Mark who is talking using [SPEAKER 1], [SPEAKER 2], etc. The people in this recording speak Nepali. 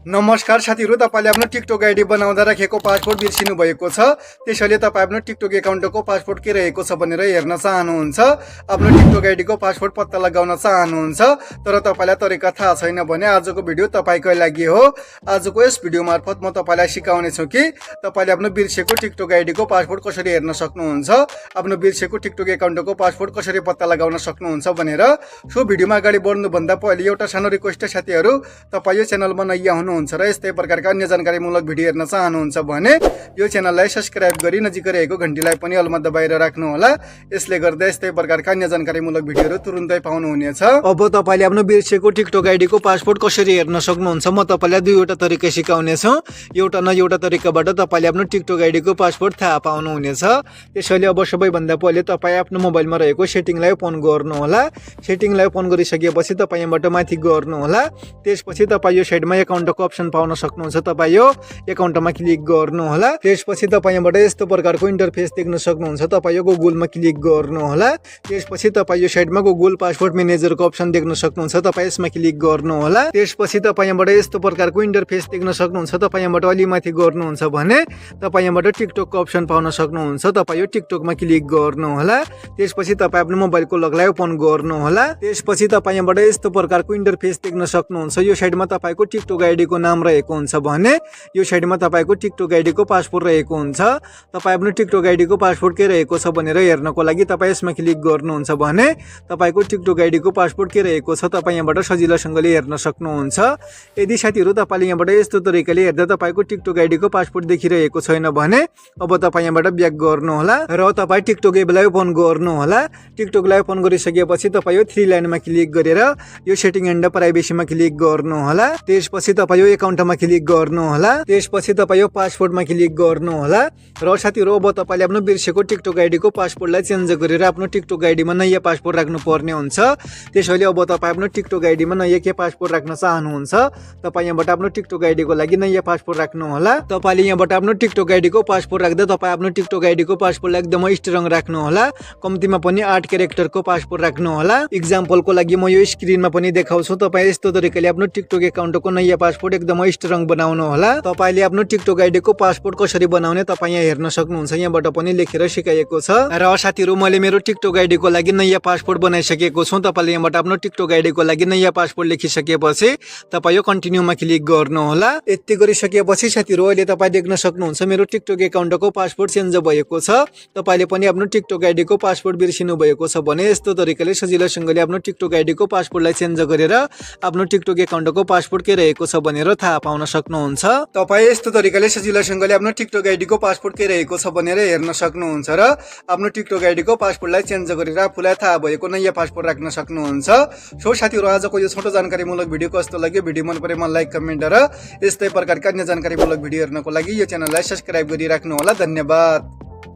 [SPEAKER 1] नमस्कार साथीहरु, तपाईले आफ्नो टिकटक आइडी बनाउँदा राखेको पासपोर्ट बिर्सिनु भएको छ। त्यसैले तपाई आफ्नो टिकटक एकाउन्टको पासपोर्ट के रहेको छ भनेर हेर्न चाहनुहुन्छ। आफ्नो टिकटक आइडीको पासपोर्ट पत्ता लगाउन चाहनुहुन्छ तर तपाईलाई तरिका थाहा छैन भने आजको भिडियो तपाईकै लागि हो। आजको यस भिडियो मार्फत म तपाईलाई सिकाउने छु कि तपाईले आफ्नो बिर्सेको टिकटक आइडीको पासपोर्ट कसरी हेर्न सक्नुहुन्छ, आफ्नो बिर्सेको टिकटक एकाउन्टको पासपोर्ट कसरी पत्ता लगाउन सक्नुहुन्छ भनेर। सो भिडियोमा अगाडि बढ्नु भन्दा पहिले एउटा सानो रिक्वेस्ट साथीहरु, तपाई यो च्यानलमा नयाँ हुनुहुन्छ र यस्तै प्रकारका अन्य जानकारीमूलक भिडियो हेर्न चाहनुहुन्छ भने यो च्यानललाई सब्स्क्राइब गरी नजिकै रहेको घण्टीलाई पनि अलमा दबाएर राख्नु होला। यसले गर्दा यस्तै प्रकारका अन्य जानकारीमूलक भिडियोहरु तुरुन्तै पाउनुहुनेछ। अब तपाईले आफ्नो बिर्सेको टिकटक आइडीको पासपोर्ट कसरी हेर्न सक्नुहुन्छ, म तपाईलाई दुईवटा तरिका सिकाउने छु। एउटा न एउटा तरिकाबाट तपाईले आफ्नो टिकटक आइडीको पासपोर्ट थाहा पाउनुहुनेछ। त्यसैले अब सबैभन्दा पहिले तपाई आफ्नो मोबाइलमा रहेको सेटिङलाई ओपन गर्नु होला। सेटिङलाई ओपन गरिसकेपछि तपाई यहाँबाट माथि गर्नु होला। त्यसपछि तपाई यो साइडमा एकाउन्टको अप्सन पाउन सक्नुहुन्छ। तपाई यो एकाउन्टमा क्लिक गर्नु होला। त्यसपछि तपाई यहाँबाट यस्तो प्रकारको इन्टरफेस देख्न सक्नुहुन्छ। तपाई यो गुगलमा क्लिक गर्नु होला। त्यसपछि तपाई यो साइडमा गुगल पासपोर्ट म्यानेजरको अप्सन देख्न सक्नुहुन्छ। तपाई यसमा क्लिक गर्नु होला। त्यसपछि तपाई यहाँबाट यस्तो प्रकारको इन्टरफेस देख्न सक्नुहुन्छ। तपाई यहाँबाट अलि माथि गर्नुहुन्छ भने तपाई यहाँबाट टिकटकको अप्सन पाउन सक्नुहुन्छ। तपाई यो टिकटकमा क्लिक गर्नु होला। त्यसपछि तपाई आफ्नो मोबाइलको लगलाई ओपन गर्नु होला। त्यसपछि तपाई यहाँबाट यस्तो प्रकारको इन्टरफेस देख्न सक्नुहुन्छ। यो साइडमा तपाईको टिकटक आइडीको नाम रहेको हुन्छ भने यो साइडमा तपाईको टिकटक आइडीको पासपोर्ट रहेको हुन्छ। तपाई आफ्नो टिकटक आइडीको पासपोर्ट के रहेको छ भनेर हेर्नको लागि तपाई यसमा क्लिक गर्नुहुन्छ भने तपाईको टिकटक आइडीको पासपोर्ट के रहेको छ तपाई यहाँबाट सजिलोसँगले हेर्न सक्नुहुन्छ। यदि साथीहरु तपाईले यहाँबाट यस्तो तरिकाले हेर्दा तपाईको टिकटक आइडीको पासपोर्ट देखिरहेको छैन भने अब तपाई यहाँबाट ब्याक गर्नु होला र तपाई टिकटक एपलाई ओपन गर्नु होला। टिकटकलाई ओपन गरिसकेपछि तपाई यो थ्री लाइनमा क्लिक गरेर यो सेटिङ एन्ड प्राइभेसीमा क्लिक गर्नु होला। त्यसपछि तपाई यो एकाउन्टमा क्लिक गर्नु होला। त्यसपछि तपाई यो पासपोर्टमा क्लिक गर्नु होला र साथीहरु अब तपाईले आफ्नो बिर्सेको टिकटक आइडीको पासपोर्टलाई चेन्ज गरेर आफ्नो टिकटक आइडीमा नयाँ पासपोर्ट राख्नु पर्ने हुन्छ। त्यसैले अब तपाई आफ्नो टिकटक आइडीमा नयाँ के पासपोर्ट राख्न चाहनुहुन्छ, तपाई यहाँबाट आफ्नो टिकटक आइडीको लागि नयाँ पासपोर्ट राख्नु होला। तपाईले यहाँबाट आफ्नो टिकटक आइडीको पासपोर्ट राख्दा तपाई आफ्नो टिकटक आइडीको पासपोर्टलाई एकदमै स्ट्रङ राख्नु होला। कम्तीमा पनि 8 क्यारेक्टरको पासपोर्ट राख्नु होला। एक्जाम्पलको लागि म यो स्क्रिनमा पनि देखाउँछु। तपाई यस्तो तरिकाले आफ्नो टिकटक एकाउन्टको नयाँ पासपोर्ट एकदमै स्ट्रङ बनाउनु होला। तपाईले आफ्नो टिकटक आइडीको पासपोर्ट कसरी बनाउने तपाई यहाँ हेर्न सक्नुहुन्छ। यहाँबाट पनि लेखेर सिकाएको छ। र साथीहरु मैले मेरो टिकटक आइडीको लागि नयाँ पासपोर्ट बनाइसकेको छु। तपाईले यहाँबाट आफ्नो टिकटक आइडीको लागि नयाँ पासपोर्ट लेखिसकेपछि तपाई यो कन्टिन्यूमा क्लिक गर्नु होला। यति गरिसकेपछि साथीहरु अहिले तपाई देख्न सक्नुहुन्छ मेरो टिकटक एकाउन्टको पासपोर्ट चेन्ज भएको छ। तपाईले पनि आफ्नो टिकटक आइडीको पासपोर्ट बिर्सिनु भएको छ भने यस्तो तरिकाले सजिलोसँगले आफ्नो टिकटक आइडीको पासपोर्टलाई चेन्ज गरेर आफ्नो टिकटक एकाउन्टको पासपोर्ट के रहेको छ भनेर थाहा पाउन सक्नुहुन्छ। तपाई यस्तो तरिकाले सजिलोसँगले आफ्नो टिकटक आइडीको पासपोर्ट के रहेको छ भनेर हेर्न सक्नुहुन्छ र आफ्नो टिकटक आइडीको पासपोर्टलाई चेन्ज गरेर आफूलाई थाहा भएको नयाँ पासपोर्ट राख्न सक्नुहुन्छ। सो साथीहरु आजको यो छोटो जानकारीमूलक भिडियो कस्तो लाग्यो, भिडियो मन परेमा लाइक कमेन्ट र यस्तै प्रकारका अन्य जानकारीमूलक भिडियो हेर्नको लागि यो च्यानललाई सब्स्क्राइब गरिराख्नु होला। धन्यवाद।